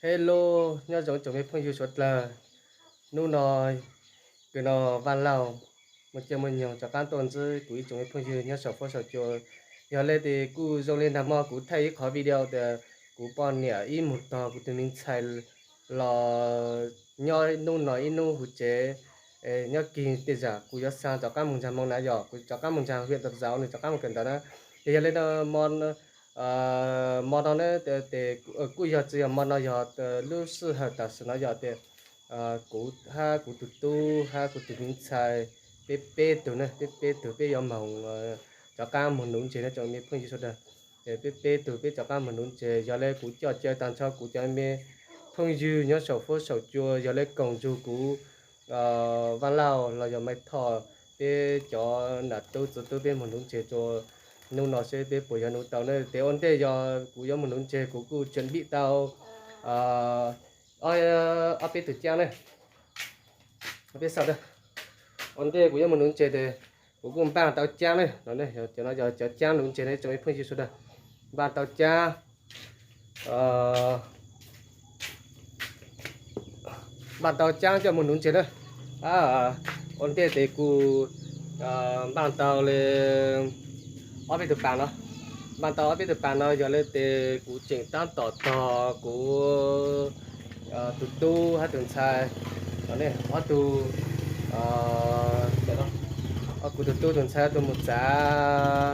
Hello, nyob zoo ib tsoom me phooj ywg suav dlawg. Hnub no kws no Vaj Lauj muaj caij muaj nyoog rov qaab tuaj ntsib kuv ib tsoom me phooj ywg nyob saum fuab saum cua. Yog le tes kuj zoo le nag hmo kuv thaij ib qhov video tias kuv poj niam ib moog tog kuv tug me ntxhais los nyob nub no ib nub huv tsev, nyob kig tej zag kuv yuav xaa rov qaab moog ntsag moo na, yog kuv rov qaab moog ntsag hwm ta zauv nwg rov qaab moog kawm ntawv na. Ces yog le no mo no na, tes kuj yog tsi yog mo no yog lub sij hawm tam sim no yog tias kuv hab kuv tug tub hab kuv tug me ntxhais, peb peb tug na, peb peb tug peb yuav moog rov qaab moog nuv ntses na tsoom me phooj ywg sawv daws. Peb peb tug peb rov qaab moog nuv ntses, yog le kuv coj caw taag nrho kuv cov me phooj ywg nyob saum fuab saum cua, yog le koom nrug kuv Vaj Lauj los yog Maiv Thoj, peb cov nam tub txiv tub peb moog nuv ntses rua nub no seb peb puas yuav nuv tau na. Tes ua ntej yog kuv yuav moog nuv ntses kuv kuj tsuam npij tau ob peb tug caab na. Peb xauj, ua ntej kuv yuav moog nuv ntses tes kuv kuj npaaj tau caab na. Cov no yog cov caab nuv ntses na tsoom me phooj ywg sawv daws. Npaaj tau caab, npaaj tau caab coj moog nuv ntses na. Ua ntej tes kuv npaaj tau le ob peb tug paas no. Npaaj tau ob peb tug paas no yog le tes kuv tseem taab tom tog kuv tug tub hab tug ntxhais, ob tug, kuv tug tub tug ntxhais tug moog txav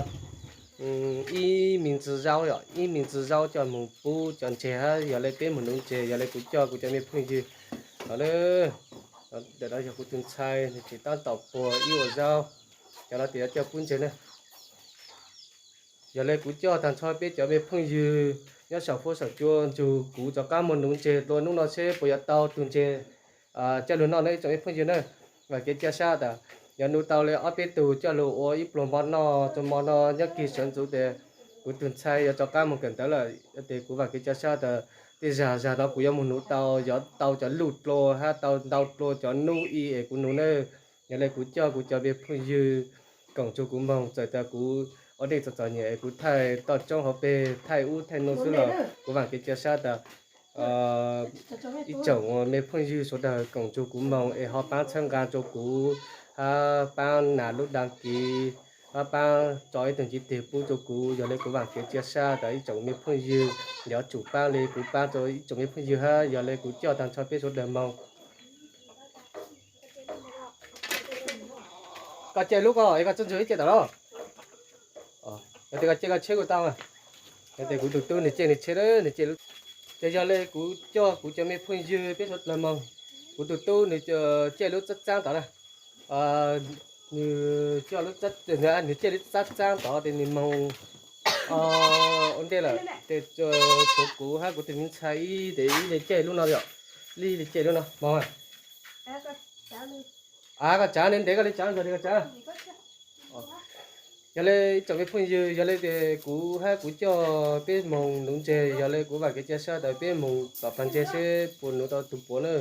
ib me ntsis zaub, yog ib me ntsis zaub coj moog pub cov ntses hab yog le peb moog nuv ntses, yog le kuv coj kuv cov me phooj ywg no. Ntawm no yog kuv tug ntxhais nwg tseem taab tom puag ib ua zaub, cov no tes yuav coj pub ntses na. Yog le kuv coj taag nrho peb cov me phooj ywg nyob saum fuab saum cua nrug kuv rov qaab moog nuv ntses dlua nub no seb puas yuav tau tug ntses coj lug noj na ib tsoom me phooj ywg na. Vaam kev ca sab tas yuav nuv tau le ob peb tug coj lug ua ib pluag mov noj rua mov no nyob kig sawv ntxuv tes kuv tug ntxhais yuav rov qaab moog kawm ntawv lawm. Tes kuv vaam kev ca sab tas tej zag zag no kuv yuav moog nuv tau, yuav tau cov luj dlua hab tau ntau dlua cov nub i es kuv nuv na. Yog le kuv coj kuv cov me phooj ywg koom nrug kuv moog, txawm tas kuv ua neej txom txom nyem es kuv thaij toj roob hauv peg thaij ub thaij nuav xwb los kuv vaam kev ca sab tas ib tsoom me phooj ywg sawv daws koom nrug kuv moog es ho paab txhawb nqaa rua kuv, hab paab nas lub dag kiv, hab paab tso ib tug ntiv tes pub rua kuv. Yog le kuv vaam kev ca sab tas ib tsoom me phooj ywg yuav tsum paab le kuv paab rua ib tsoom me phooj ywg hab yog le kuv coj taag nrho peb sawv daws moog. Koj caij lub ko es koj txhob ntsug ib caij tom no. Yog tes koj caij koj tsheb kuj tau. Yog tes kuv tug tub nwg caij nwg tsheb, nwg caij lub. Ces yog le kuv coj kuv cov me phooj ywg peb sawv dlawg moog. Kuv tug tub nwg caij lub txaab txaab tod na. Nwg coj lub, nwg caij lub txaab txaab tod tes nwg moog ua ntej lawm tes tshuav kuv hab kuv tug me ntxhais ib tes ib le caij lub no yom. Ib le caij lub no moog. Koj tsav ne, ntev koj le tsav, koj tsav. Yog le ib tsoom me phooj ywg, yog le tes kuv hab kuv coj peb moog nuv ntses, yog le kuv vaam kev ca sab tas peb moog tom taag ntses seb puas nuv tau tug puav na.